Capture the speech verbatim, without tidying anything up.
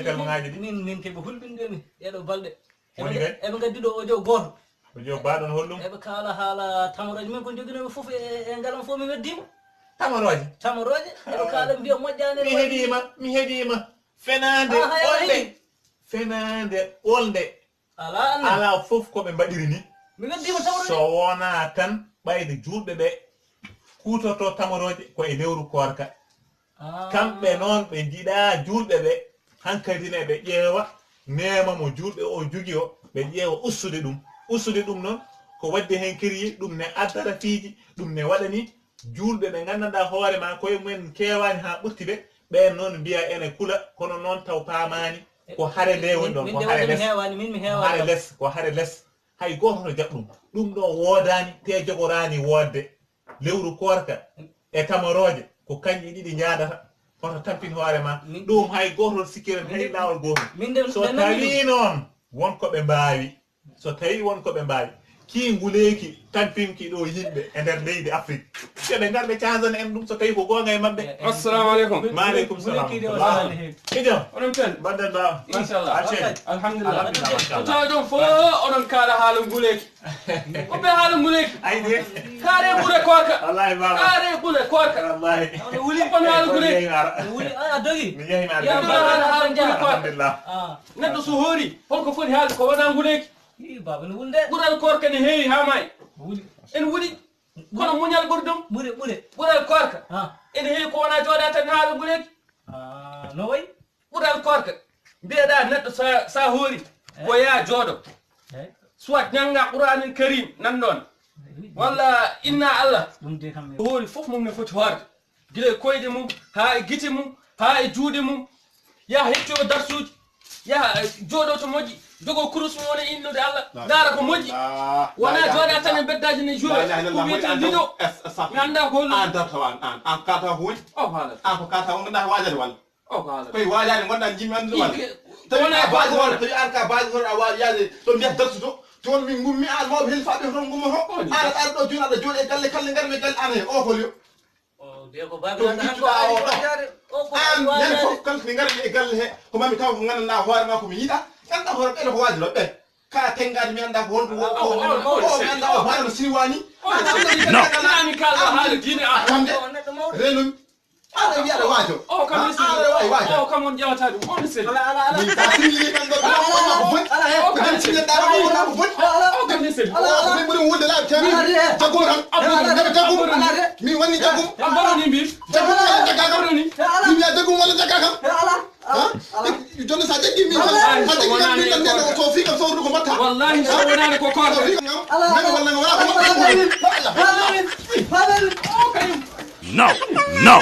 Tel mo ngaji ɗi. Min, min ke ɓe hulɓinɓe min ɗeɗo balɗe. Woni kay? Eɓe ngaddi ɗo audio gooto. Audio baɗon holɗum? Eɓe kaala haala tamorooje min ko joginooɓe fof e, e ngalam fof mi weddiima. Tamorooje? Tamorooje. Eɓe kaala mbiya moƴƴaani. Mi heɗiima, mi heɗiima. Fenaande ɓolnde. Fenaande ɓolnde. Alaa annde. Alaa fof ko ɓe mbaɗiri ni. Mi weddiima tamorooje. So wonaa tan ɓayde juulɓe ɓe kuutorto tamorooje ko e lewru koorka. Kamɓe noon ɓe njiɗaa juulɓe ɓe, hankadi ne ɓe ƴeewa neema mo juulɓe o jogi o, ɓe ƴeewa ustude ɗum. Ustude ɗum noon ko waɗde heen kiriye, ɗum ne addara piiji, ɗum ne waɗani juulɓe ɓe nganndanɗaa hoore maa koye mumen keewaani haa ɓurti ɓe, ɓeen noon mbiya ene kula, kono noon taw paamaani ko hare nde woni ɗoon, ko hare les, ko hare les, ko hare les. Hay gooto no jaɓ ɗum. Ɗum ɗo woodaani, te jogoraani woodde. Lewru koorka e tamorooje ko kañƴe ɗiɗi njaadata. Hoto tampin hoore ma. Ɗum hay gooto sikkirani hay laawol gootol. So tawii noon won ko ɓe mbaawi, so tawii won ko ɓe mbaawi, kii nguleeki tampinki ɗo yimɓe e nder leydi Afrik, yo ɓe ngar ɓe cansana en ɗum so tawii ko goonga e maɓɓe. Assalamu aleykum. Maaleykum salam. Ijo. Oɗon pen? Mbaɗɗen baawa. Inchallah. Alhamdulillah. Alhamdulillah. Ko tawa ɗon fof oɗon kaala haala nguleeki. Ko ɓe haala nguleeki. Ay de. Kaare ɓure koorka. Wallahi baba. Kaare ɓure koorka. Wallahi. Kono haala nguleeki. Wuli a dogi. Mi yehi ma. Yadda haala haala nguleeki koorka. Alhamdulillah. Neɗɗo so hoori holko foti haalde ko wona nguleeki. Ii baba no wulde. Ɓural koorka ne heewi haa maayi. Wuli. En wuli. Kono muñal ɓuri ɗum. Ɓure ɓure. Ɓural koorka. Ene heewi ko wona jooɗa tan haala nguleeki. No wayi. Ɓural koorka. Mbiyeɗaa neɗɗo sa, sa hoori ko yaa jooɗo. Soit ñannga Qur'aanul Kariim nan ɗoon. Walla inna Allah. Hoori fof mum ne foti hoorde. Gila e koyɗe mum, haa e gite mum, haa e juuɗe mum. Yaa heccoo darsuuji. Yaa jooɗo to moƴƴi. Jogoo kurus mum wona innude Allah. Ndaara ko moƴƴi. Wona jooɗa tan e mbeddaaji ne juula. Ko wiyetee lido. Mi anndaa ko holɗum. An dartawa an, an, an kata ko woni. O haala. An ko kata woni ndax waajade walla. O ko haala. Koye waajaade ngonɗaa, njiɗmi anndude walla. Tawi wona a baaji hoore, tawi aan ka baaji hoore, a waawi yaade to mbiyata darsuto. Toon min ngummi aan mawɓe hel faaɓe toon ngummoto. Aan aɗa ɗo jooni aɗa jooɗi e galle, kala ngarmi e galle aan he o hol yo. Toon ngiccuɗaa o ɗo. Aan nen fof kala ne ngarmi e galle he ko mami taw ko nganndanɗaa hoore maa ko mi yiɗaa. Nganndanɗaa hoore ɓe ko waajiroo ɓe. Ka tenngaade mi anndaa ko holko o mi anndaa o hoore no siniwani. Inani kala haala diine a tamde. Renumi. Aɗa wiya aɗa waajo. O kam ne seli. Aɗa wawi waajo. O kam on ƴewata ɗum. On ne seli. Ala, ala, ala. Min ka sirri kan ɗo ko boni. O kam ne seli. O kam ne seli. Ala, ala. Min ɓuri wulde laabi teemeɗe. Jaggu tan. Abdou. Nabi jaggu. Mi woni jaggu. Abdou ni mbi. Jaggu walla jagga kam. Abdou ni. Mi wiya jaggu walla jagga kam. Ala. Ha? Jonno sa jaggi min tan. Sa jaggi min tan ne to fi kam sawru ko mbatta. Wallahi so wonani ko ko. Fi kam. Ala. Wala ko. No. No.